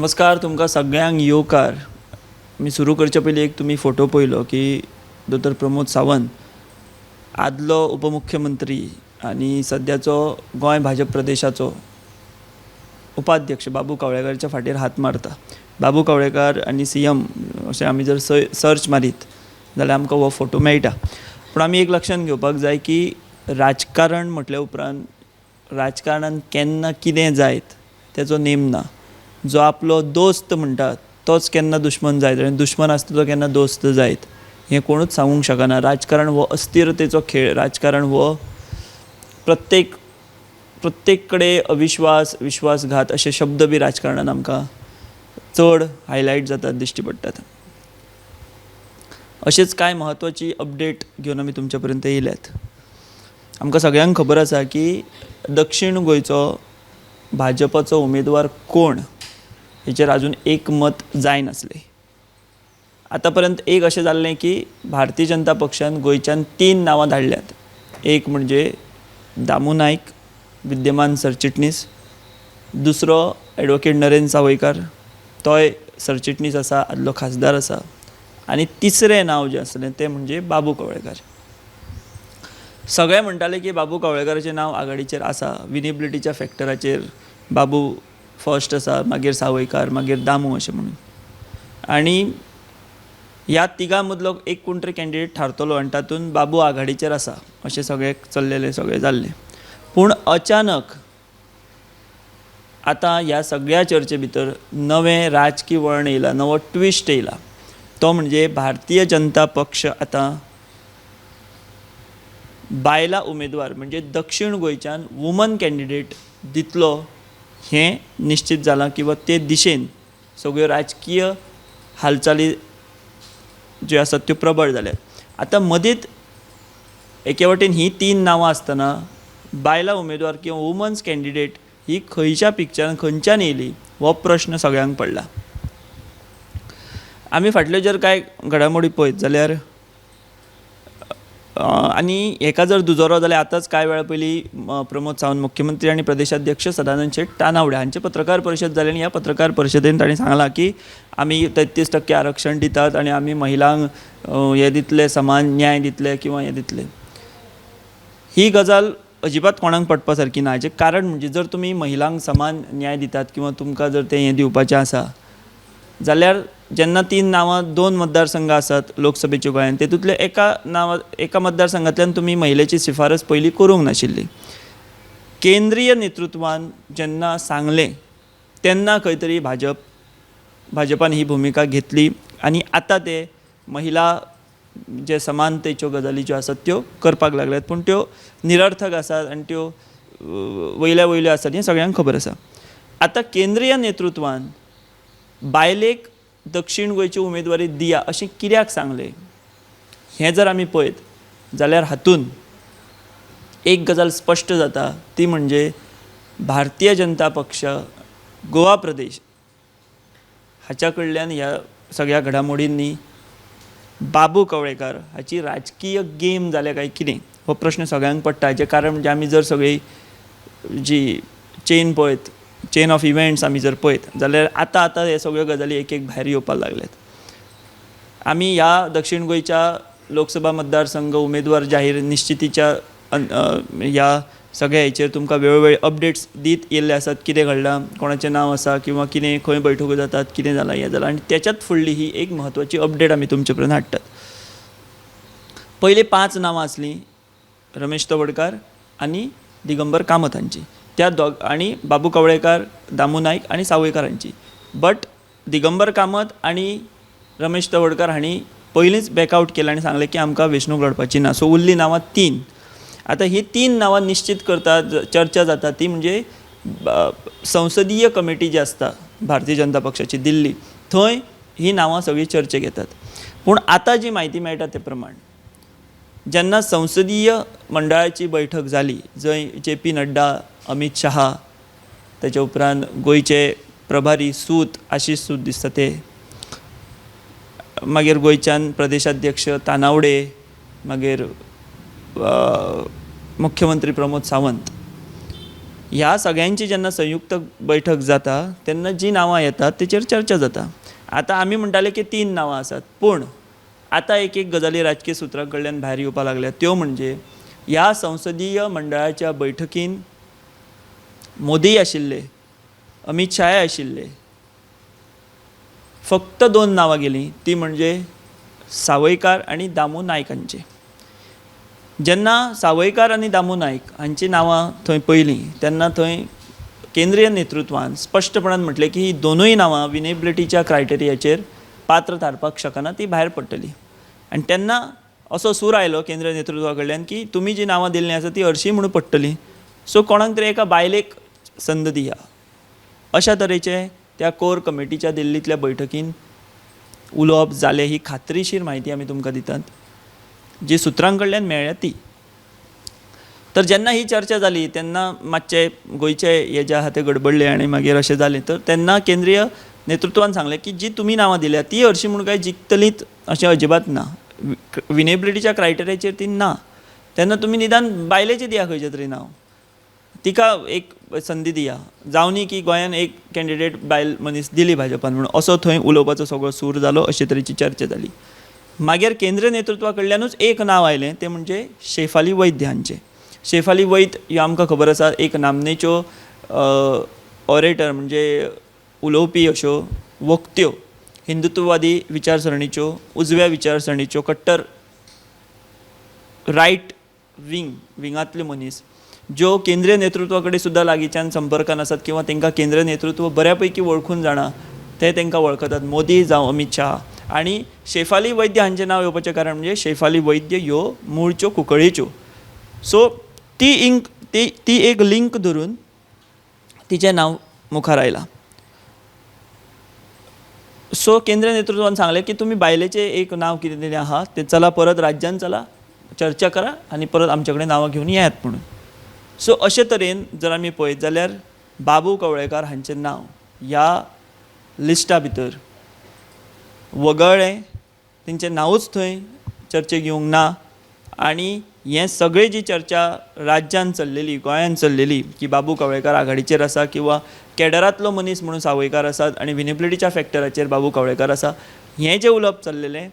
नमस्कार, तुमकां सगळ्यांक येवकार. आमी सुरू करचे पयलीं एक तुमी फोटो पळयलो की दोतोर प्रमोद सावंत, आदलो उपमुख्यमंत्री आनी सद्याचो गोंय भाजप प्रदेशाचो उपाध्यक्ष बाबू कवळेकारच्या फाटीर हात मारता. बाबू कवळेकार आनी सीएम अशें आमी जर सर्च मारीत जाल्यार आमकां हो फोटो मेळटा. पूण आमी एक लक्षांत घेवपाक जाय की राजकारण म्हटल्या उपरांत राजकारणान केन्ना कितें जायत तेचो नेम ना. जो आपलो दोस्त म्हणटा तोच केन्ना दुश्मन जायत आनी दुश्मन आसता तो केन्ना दोस्त जायत हें कोणूच सांगूंक शकना. राजकारण हो अस्थिरतेचो खेळ. राजकारण हो प्रत्येक प्रत्येक कडेन अविश्वास, विश्वासघात अशे शब्द बी राजकारणान आमकां चड हायलायट जातात, दिश्टी पडटात. अशेंच कांय म्हत्वाची अपडेट घेवन आमी तुमच्या पर्यंत येयल्यात. आमकां सगळ्यांक खबर आसा की दक्षीण गोंयचो भाजपाचो उमेदवार कोण हेचेर आजून एकमत जायनासलें. आतां पर्यंत एक अशें जाल्लें की भारतीय जनता पक्षान गोंयच्यान 3 नांवां धाडल्यात. एक म्हणजे दामू नायक, विद्यमान सरचिटणीस, दुसरो एडवोकेट नरेंद्र सावयकार, तोय सरचिटणीस आसा, आदलो खासदार आसा, आनी तिसरें नांव जें आसलें तें म्हणजे बाबू कवळेकार. सगळे म्हणटाले की बाबू कवळेकाराचें नांव आघाडीचेर आसा, विनेबिलिटीच्या फॅक्टराचेर बाबू फर्स्ट आसा, मागीर सावयकार, मागीर दामू अशें म्हणून. आनी ह्या तिगां मदलो एक कोण तरी कॅन्डिडेट थारतलो आनी तातूंत बाबू आघाडीचेर आसा अशें सगळें चल्लेलें, सगळें जाल्लें. पूण अचानक आतां ह्या सगळ्या चर्चे भितर नवें राजकी वळण येयलां, नवो ट्विस्ट येयला. तो म्हणजे भारतीय जनता पक्ष आतां बायलां उमेदवार म्हणजे दक्षीण गोंयच्यान वुमन कॅन्डिडेट दितलो हें निश्चीत जालां किंवा ते दिशेन सगळ्यो राजकीय हालचाली ज्यो आसात त्यो प्रबळ जाल्यात. आतां मदींत एके वटेन हीं 3 नांवां आसतना बायलां उमेदवार किंवा वुमन्स कॅन्डिडेट ही खंयच्या पिक्चरान खंयच्यान येयली हो प्रश्न सगळ्यांक पडला. आमी फाटल्यो जर कांय घडामोडी पळयत जाल्यार आनी हेका जर दुजोरो जाल्यार आतांच कांय वेळा पयलीं प्रमोद सावंत मुख्यमंत्री आनी प्रदेशाध्यक्ष सदानंद शेट तानावडे हांचे पत्रकार परिशद जाली आनी ह्या पत्रकार परिशदेन तांणी सांगलां की आमी 33% आरक्षण दितात आनी आमी महिलांक हें दितले, समान न्याय दितले किंवा हें दितले. ही गजाल अजिबात कोणाक पटपा सारकी ना. हाचें कारण म्हणजे जर तुमी महिलांक समान न्याय दितात किंवा तुमकां जर तें हें दिवपाचें आसा जाल्यार जेन्ना 3 नांवां 2 मतदारसंघ आसात लोकसभेच्या गोंयांत, तेतूंतले एका मतदारसंघांतल्यान तुमी महिलेची शिफारस पयलीं करूंक नाशिल्ली. केंद्रीय नेतृत्वान जेन्ना सांगलें तेन्ना खंय तरी भाजपान ही भुमिका घेतली आनी आतां ते महिला जे समानतेच्यो गजाली ज्यो आसात त्यो करपाक लागल्यात. पूण त्यो निरर्थक आसात आनी त्यो वयल्या वयल्यो आसात हें सगळ्यांक खबर आसा. आतां केंद्रीय नेतृत्वान बायलेक दक्षीण गोंयची उमेदवारी दिया अशें कित्याक सांगलें हें जर आमी पळयत जाल्यार हातूंत एक गजाल स्पश्ट जाता, ती म्हणजे भारतीय जनता पक्ष गोवा प्रदेश हाच्या कडल्यान ह्या सगळ्या घडामोडींनी बाबू कवळेकार हाची राजकीय गेम जाल्या काय कितें हो प्रश्न सगळ्यांक पडटा. हाचें कारण म्हणजे आमी जर सगळी जी चेन पळयत, चेन ऑफ इव्हेंट्स आमी जर पळयत जाल्यार आतां आतां हे सगळ्यो गजाली एक एक भायर येवपाक लागल्यात. आमी ह्या दक्षीण गोंयच्या लोकसभा मतदारसंघ उमेदवार जाहीर निश्चितीच्या ह्या सगळ्या हेचेर तुमकां वेळोवेळी अपडेट्स दीत येयल्ले आसात. कितें घडलां, कोणाचें नांव आसा किंवा कितें खंय बैठको जातात, कितें जालां, हें जालां. आनी तेच्यात फुडली ही एक म्हत्वाची अपडेट आमी तुमचे पर्यंत हाडटात. पयलीं 5 नांवां आसलीं, रमेश तवडकार आनी दिगंबर कामत हांची, त्या दोग आनी बाबू कवळेकार, दामू नायक आनी सावयकार हांची. बट दिगंबर कामत आनी रमेश तवडकार हांणी पयलींच बॅकआवट केलें आनी सांगलें की आमकां वेंचणूक लढपाची ना. सो उरलीं नांवां 3. आतां ही 3 नांवां निश्चीत करता, चर्चा जाता ती म्हणजे संसदीय कमिटी जी आसता भारतीय जनता पक्षाची दिल्ली, थंय ही नांवां सगळीं चर्चेक येतात. पूण आतां जी म्हायती मेळटा ते प्रमाण जेन्ना संसदीय मंडळाची बैठक जाली जंय जे पी नड्डा, अमीत शहा, तेच्या उपरांत गोंयचे प्रभारी सूत, आशिश सूत दिसता ते, मागीर गोंयच्यान प्रदेशाध्यक्ष तानावडे, मागीर मुख्यमंत्री प्रमोद सावंत, ह्या सगळ्यांची जेन्ना संयुक्त बैठक जाता तेन्ना जीं नांवां येतात तेचेर चर्चा जाता. आतां आमी म्हणटाले की 3 नांवां आसात, पूण आतां एक एक गजाली राजकीय सुत्रां कडल्यान भायर येवपाक लागल्या, त्यो म्हणजे ह्या संसदीय मंडळाच्या बैठकीन मोदी आशिल्ले, अमीत शाह आशिल्ले, फक्त 2 नांवां गेलीं, ती म्हणजे सावयकार आनी दामू नायक हांचे. जेन्ना सावयकार आनी दामू नायक हांची नांवां थंय पयलीं तेन्ना थंय केंद्रीय नेतृत्वान स्पश्टपणान म्हटलें की ही दोनूय नांवां विनेबिलिटीच्या क्रायटेरियाचेर पात्र थारपाक शकना, ती भायर पडटली. आनी तेन्ना असो सूर आयलो केंद्रीय नेतृत्वा कडल्यान की तुमी जी नांवां दिल्लीं आसा ती हरशीं म्हणून पडटली, सो कोणाक तरी एका बायलेक संद दिया. अशा तरेचे त्या कोर कमिटीच्या दिल्लींतल्या बैठकीन उलोवप जालें ही खात्रीशीर म्हायती आमी तुमकां दितात, जी सुत्रां कडल्यान मेळ्ळ्या ती. तर जेन्ना ही चर्चा जाली तेन्ना मातशे गोंयचे हे जे आहा ते गडबडले आनी मागीर अशें जालें. तर तेन्ना केंद्रीय नेतृत्वान सांगलें की जी तुमी नांवां दिल्या ती हरशीं म्हणून काय जिखतलीच अशें अजिबात ना, विनेबिलिटीच्या क्रायटेरियाचेर ती ना, तेन्ना तुमी निदान बायलेचें दिया खंयचें तरी नांव, तिका एक संदी दिया, जावनी की गोंयान एक कॅन्डिडेट बायल मनीस दिली भाजपान म्हणून, असो थंय उलोवपाचो सगळो सूर जालो, अशे तरेची चर्चा जाली. मागीर केंद्रीय नेतृत्वा कडल्यानूच एक नांव आयलें, तें म्हणजे शेफाली वैद्य हांचें. शेफाली वैद्य ह्यो आमकां खबर आसा एक नामनेच्यो ऑरेटर, म्हणजे उलोवपी अश्यो वक्त्यो, हिंदुत्ववादी विचारसरणीच्यो, उजव्या विचारसरणीच्यो, कट्टर रायट विंगांतल्यो मनीस, ज्यो केंद्रीय नेतृत्वा कडेन सुद्दां लागींच्यान संपर्कान आसात किंवा तांकां केंद्रीय नेतृत्व बऱ्या पैकी वळखून जाणा, ते तांकां वळखतात, मोदी जावं अमीत शाह. आनी शेफाली वैद्य हांचें नांव येवपाचें कारण म्हणजे शेफाली वैद्य ह्यो मुळच्यो कुंकळेच्यो, सो ती ती एक लिंक धरून तिचें नांव मुखार आयलां. सो केंद्रीय नेतृत्वान सांगलें की तुमी बायलेचें एक नांव कितें तरी आहा तें चला परत राज्यान चला चर्चा करा आनी परत आमचे कडेन नांवां घेवन येयात म्हणून. सो अशे तरेन जर आमी पळयत जाल्यार बाबू कवळेकार हांचें नांव ह्या लिस्टा भितर वगळ्ळें, तेंचें नांवूच थंय चर्चेक येवंक ना. आनी हें सगळें जी चर्चा राज्यान चल्लेली, गोंयान चल्लेली की बाबू कवळेकार आघाडीचेर आसा किंवा केडरांतलो मनीस म्हणून सावयकार आसात आनी विनेबिलिटीच्या फॅक्टराचेर बाबू कवळेकार आसा, हें जें उलोवप चल्लेलें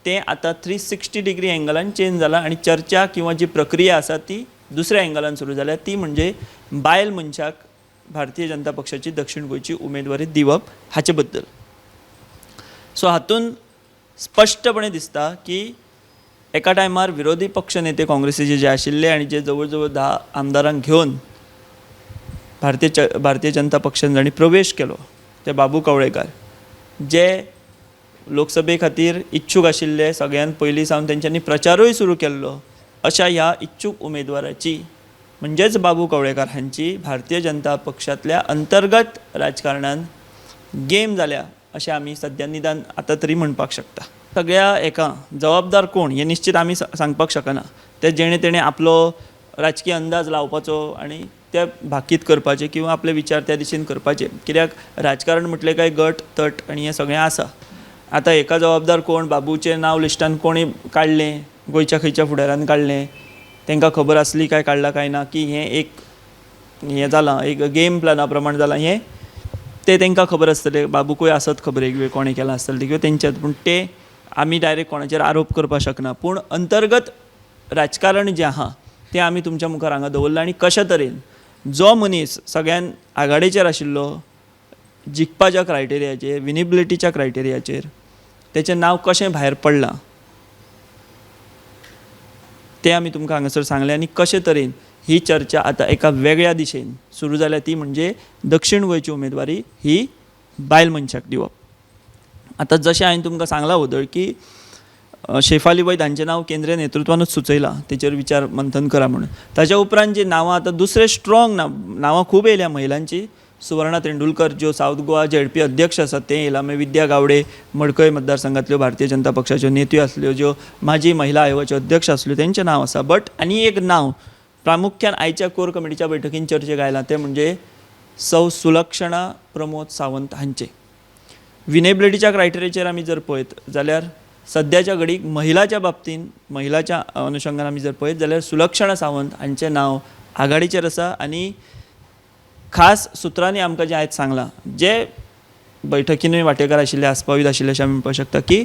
तें आतां 360 डिग्री एंगलान चेंज जालां आनी चर्चा किंवा जी प्रक्रिया आसा ती दुसऱ्या एंगलान सुरू जाल्या, ती म्हणजे बायल मनशाक भारतीय जनता पक्षाची दक्षिण गोंयची उमेदवारी दिवप हाचे बद्दल. सो हातून स्पश्टपणे दिसता की एका टायमार विरोधी पक्ष नेते काँग्रेसीचे जे आशिल्ले आनी जे जवळ जवळ 10 आमदारांक घेवन भारतीय जनता पक्षान जांणी प्रवेश केलो ते बाबू कवळेकार, जे लोकसभे खातीर इच्छूक आशिल्ले, सगळ्यान पयलीं सावन तेंच्यांनी प्रचारूय सुरू केल्लो, अशा ह्या इच्छूक उमेदवाराची म्हणजेच बाबू कवळेकार हांची भारतीय जनता पक्षांतल्या अंतर्गत राजकारणान गेम जाल्या अशें आमी सद्या निदान आतां तरी म्हणपाक शकता. सगळ्या एका जबाबदार कोण हें निश्चित आमी सांगपाक शकना, ते जेणे तेणें आपलो राजकीय अंदाज लावपाचो आनी ते भाकीत करपाचे किंवा आपले विचार त्या दिशेन करपाचे, कित्याक राजकारण म्हटलें काय गट तट आनी हें सगळें आसा. आतां एका जबाबदार कोण, बाबूचें नांव लिस्टान कोणी काडलें, गोंयच्या खंयच्या फुडारान काडलें, तांकां खबर आसली काय काडलां काय ना की हें एक हें जालां, एक गेम प्लॅना प्रमाण जालां, हें तें तांकां खबर आसतलें, बाबूकूय आसत खबर एक वेळ कोणें केलां आसतलें किंवा तेंच्यात, पूण ते आमी डायरेक्ट कोणाचेर आरोप करपाक शकना. पूण अंतर्गत राजकारण जें आहा तें आमी तुमच्या मुखार हांगा दवरलां आनी कशा तरेन जो मनीस सगळ्यान आघाडेचेर आशिल्लो जिखपाच्या क्रायटेरियाचेर, विनेबिलिटीच्या क्रायटेरियाचेर, तेचें नांव कशें भायर पडलां तें आमी तुमकां हांगासर सांगलें आनी कशे तरेन ही चर्चा आतां एका वेगळ्या दिशेन सुरू जाल्या, ती म्हणजे दक्षिण गोंयची उमेदवारी ही बायल मनशाक दिवप. आतां जशें हांवें तुमकां सांगलां वदळ की शेफाली वैद हांचें नांव केंद्रीय नेतृत्वानूच सुचयलां, तेचेर विचार मंथन करा म्हणून. ताच्या उपरांत जी नांवां आतां दुसरे स्ट्रॉंग नांवां खूब येयल्या महिलांची, सुवर्णा तेंडुलकर ज्यो सावथ गोवा झेडपी अध्यक्ष आसात तें येयलां, मागीर विद्या गावडे मडकय मतदारसंघांतल्यो भारतीय जनता पक्षाच्यो नेत्यो आसल्यो, ज्यो माजी महिला आयोगाच्यो अध्यक्ष आसल्यो, तेंचें नांव आसा. बट आनी एक नांव प्रामुख्यान आयच्या कोर कमिटीच्या बैठकीन चर्चेक आयलां तें म्हणजे सौ सुलक्षणा प्रमोद सावंत हांचें. विनेबिलिटीच्या क्रायटेरियाचेर आमी जर पळयत जाल्यार सद्याच्या घडीक महिलाच्या बाबतीन, महिलाच्या अनुशंगान आमी जर पळयत जाल्यार सुलक्षणा सावंत हांचें नांव आघाडीचेर आसा आनी खास सुत्रांनी आमकां जें आयज सांगलां, जे बैठकीनूय वांटेकार आशिल्ले, आस्पावीत आशिल्ले अशें आमी म्हणपाक शकता की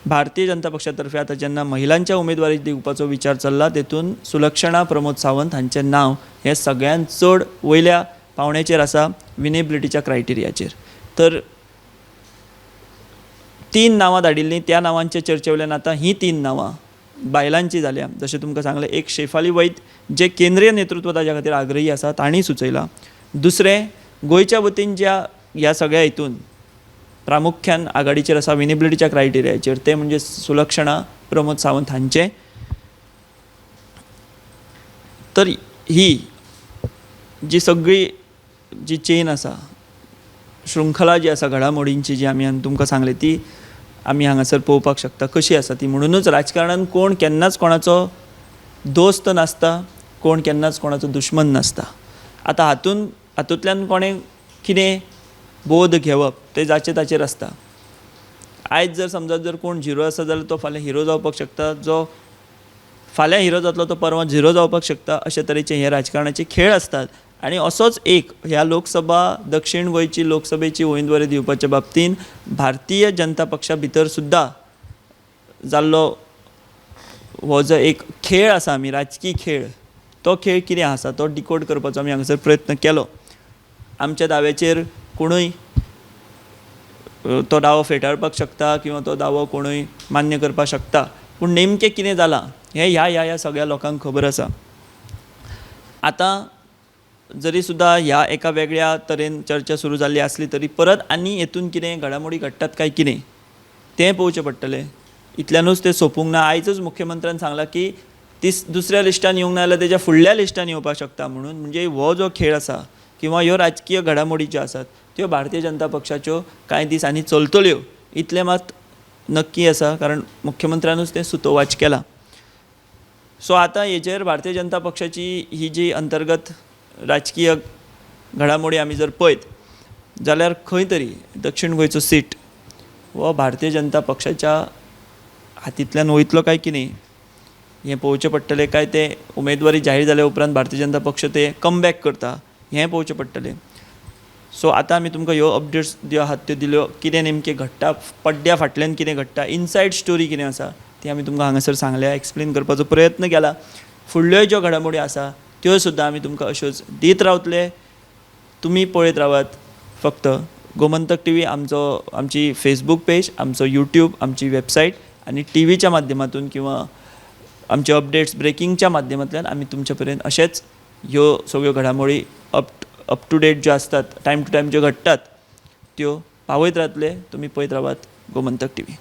भारतीय जनता पक्षा तर्फे आतां जेन्ना महिलांच्या उमेदवारी दिवपाचो विचार चल्ला तेतून सुलक्षणा प्रमोद सावंत हांचें नांव हें सगळ्यांत चड वयल्या पावण्याचेर आसा विनेबिलिटीच्या क्रायटेरियाचेर. तर 3 नांवां धाडिल्लीं, त्या नांवांचे चर्चे वयल्यान आतां हीं 3 नांवां बायलांची जाल्या. जशें तुमकां सांगलें, एक शेफाली वैद्य जे केंद्रीय नेतृत्व ताज्या खातीर आग्रही आसा तांणी सुचयलां. दुसरें गोंयच्या वतीन ज्या ह्या सगळ्या हितून प्रामुख्यान आघाडीचेर आसा विनेबिलिटीच्या क्रायटेरियाचेर तें म्हणजे सुलक्षणा प्रमोद सावंत हांचें. तर ही जी सगळी जी चेन आसा, शृंखला जी आसा घडामोडींची जी आमी तुमकां सांगली ती आमी हांगासर पळोवपाक शकता कशी आसा ती. म्हणुनूच राजकारणान कोण केन्नाच कोणाचो दोस्त नासता, कोण केन्नाच कोणाचो दुश्मन नासता. आतां हातूंतल्यान कोणें कितें बोध घेवप तें जाचे ताचेर आसता. आयज जर समजा जर कोण झिरो आसा जाल्यार तो फाल्यां हिरो जावपाक शकता, जो फाल्यां हिरो जातलो तो परवां झिरो जावपाक शकता. अशे तरेचे हे राजकारणाचे खेळ आसतात. आनी असोच एक ह्या लोकसभा दक्षिण गोंयची लोकसभेची उमेदवारी दिवपाच्या बाबतींत भारतीय जनता पक्षा भितर सुद्दां जाल्लो हो जो एक खेळ आसा, आमी राजकीय खेळ, तो खेळ कितें आसा तो डिकोड करपाचो आमी हांगासर प्रयत्न केलो. आमच्या दाव्याचेर कोणूय तो दावो फेटाळपाक शकता किंवा तो दावो कोणूय मान्य करपाक शकता, पूण नेमकें कितें जालां हें ह्या ह्या ह्या सगळ्या लोकांक खबर आसा. आतां जरी सुद्दां ह्या एका वेगळ्या तरेन चर्चा सुरू जाल्ली आसली तरी परत आनी हेतून कितें घडामोडी घडटात काय कितें तें पळोवचें पडटलें. इतल्यानूच तें सोंपूंक ना. आयजच मुख्यमंत्र्यान सांगलां की दुसऱ्या लिस्टान येवंक ना जाल्यार तेज्या फुडल्या लिस्टान येवपाक शकता म्हणून. म्हणजे हो जो खेळ आसा किंवा ह्यो राजकीय घडामोडी ज्यो आसात त्यो भारतीय जनता पक्षाच्यो कांय दीस आनी चलतल्यो इतलें मात नक्की आसा, कारण मुख्यमंत्र्यानूच तें सुतोवाच केलां. सो आतां हेजेर भारतीय जनता पक्षाची ही जी अंतर्गत राजकीय घडामोडी आमी जर पळयत जाल्यार खंय तरी दक्षिण गोंयचो सीट हो भारतीय जनता पक्षाच्या हातींतल्यान वयतलो काय कितें हें पळोवचें पडटलें, काय तें उमेदवारी जाहीर जाल्या उपरांत भारतीय जनता पक्ष ते कमबॅक करता हें पळोवचें पडटलें. सो आतां आमी तुमकां ह्यो अपडेट्स ज्यो आहात त्यो दिल्यो, कितें नेमकें घडटा, पड्ड्या फाटल्यान कितें घडटा, इनसायड स्टोरी कितें आसा ती आमी तुमकां हांगासर सांगल्या, एक्सप्लेन करपाचो प्रयत्न केला. फुडल्योय ज्यो घडामोडी आसा त्यो सुद्दां आमी तुमकां अश्योच दीत रावतले. तुमी पळयत रावात फक्त गोमंतक टीव्ही, आमची फेसबूक पेज, आमचो यूट्यूब, आमची वेबसायट आनी टीव्हीच्या माध्यमातून किंवा आमचे अपडेट्स ब्रेकिंगच्या माध्यमांतल्यान आमी तुमचे पर्यंत अशेंच ह्यो सगळ्यो घडामोडी अप टू डेट ज्यो आसतात, टायम टू टायम ज्यो घडटात त्यो पावयत रावतले. तुमी पळयत रावात गोमंतक टीव्ही.